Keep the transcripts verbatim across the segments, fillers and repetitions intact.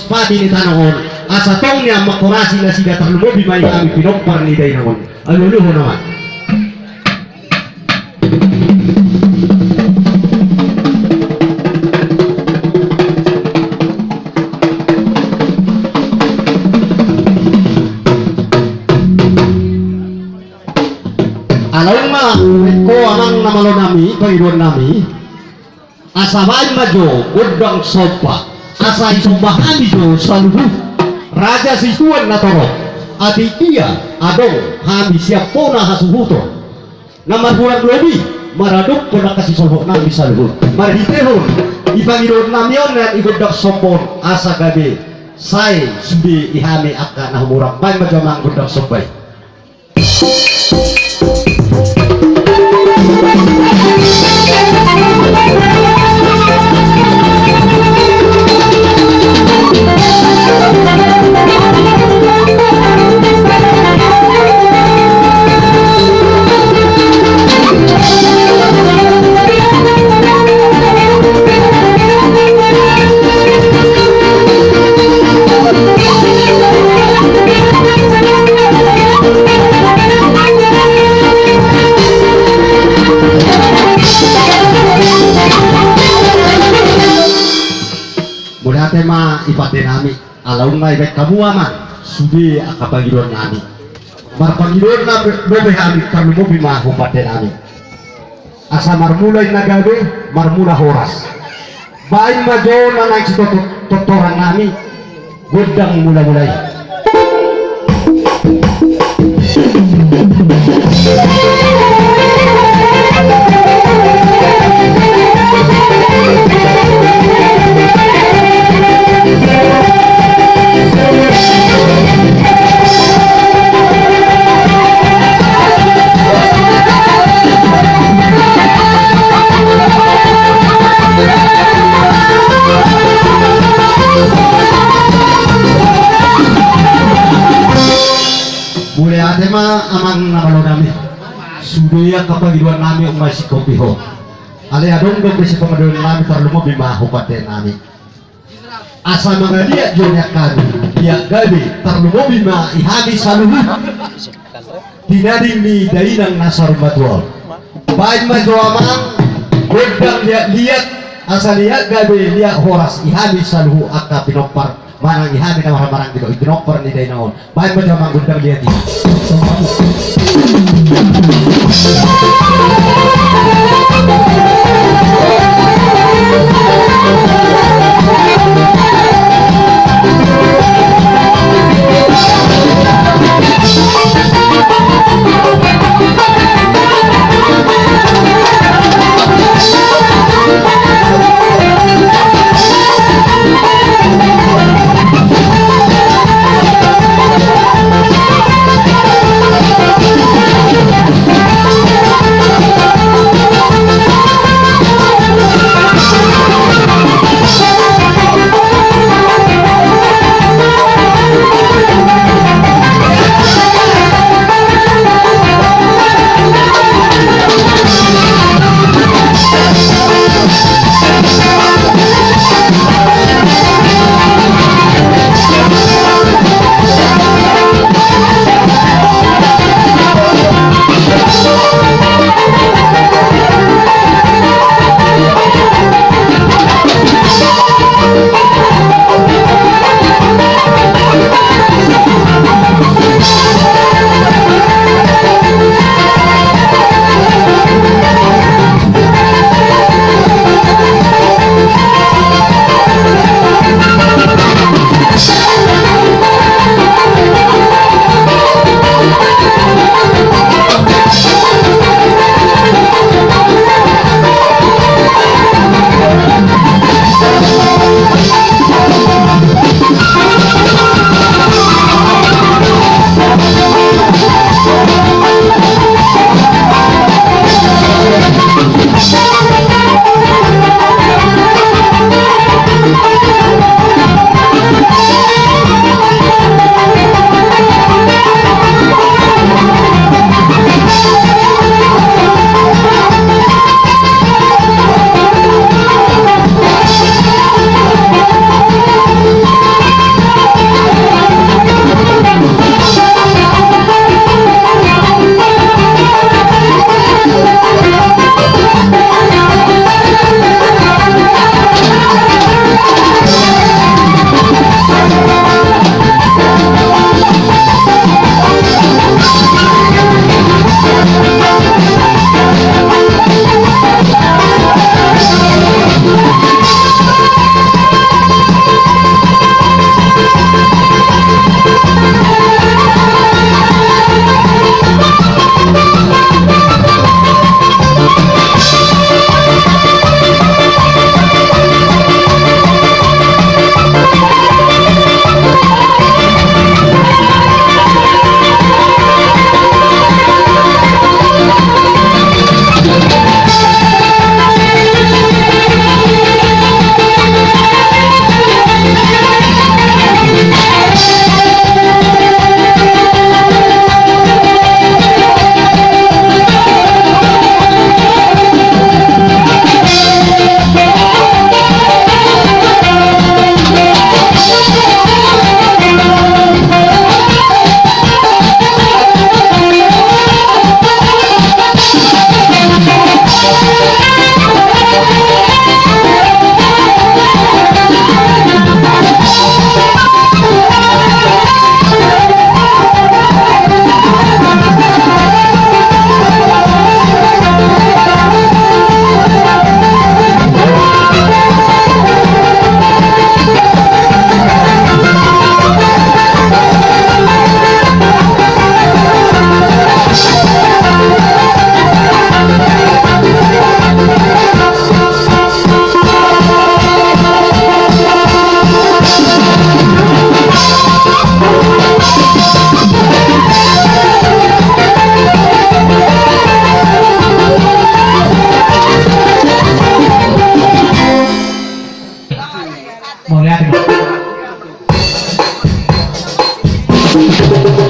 pati ni tano on, asa tong ni amang horasi nasida tarlumobi ma i hami pinompar ni dainang on. Alualuhon ma. Alai ma, ringkot amang na malo nami, pangidoan nami. Asa baen ma jo gondang somba, asa disomba hami jo saluhut raja situan na torop. Atik dia adong hami siap bona hasuhuton na marhurang lobi maradophon angka sisolhot nami saluhut. Marhitehon i pangidoan nami on na i gondang somba on asa gabe sae sude i hami angka na humurang. Baen ma jo amang gondang somba i. Mauliate ma i pande nami. Ala nunga dibaen hamu amang sude angka pangidoan nami. Marpangidoan nami dope hami, tarlumobi ma tu pande nami. Asa marmula inna gabe, marmula horas. Baen ma jo na naeng sitortoran nami gondang mula-mula i. Mauliate ma amang na malo nami. Sude angka pangidoan nami nunga singkop i ho. Alai adong dope sipangidoan nami, tarlumobi ma tu pande nami. Asa mangaliat jo nian hami, liat gabe, tarlumobi ma i hami saluhut di nading ni dainang na saur matua on. Baen ma jo amang gondang liat-liat, asa liat gabe liat horas i hami saluhut angka pinompar manang i hami na marhahamaranggi dohot pinompar ni dainang on. Baen ma jo amang gondang liat i.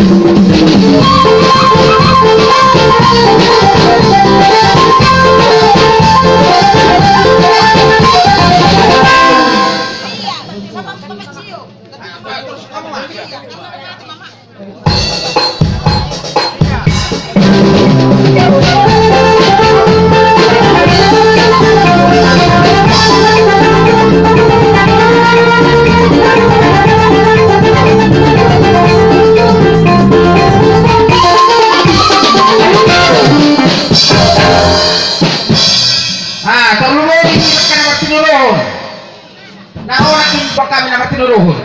Ah, tarlumobi di angka na martinodohon. Na orat di angka na martinodohon.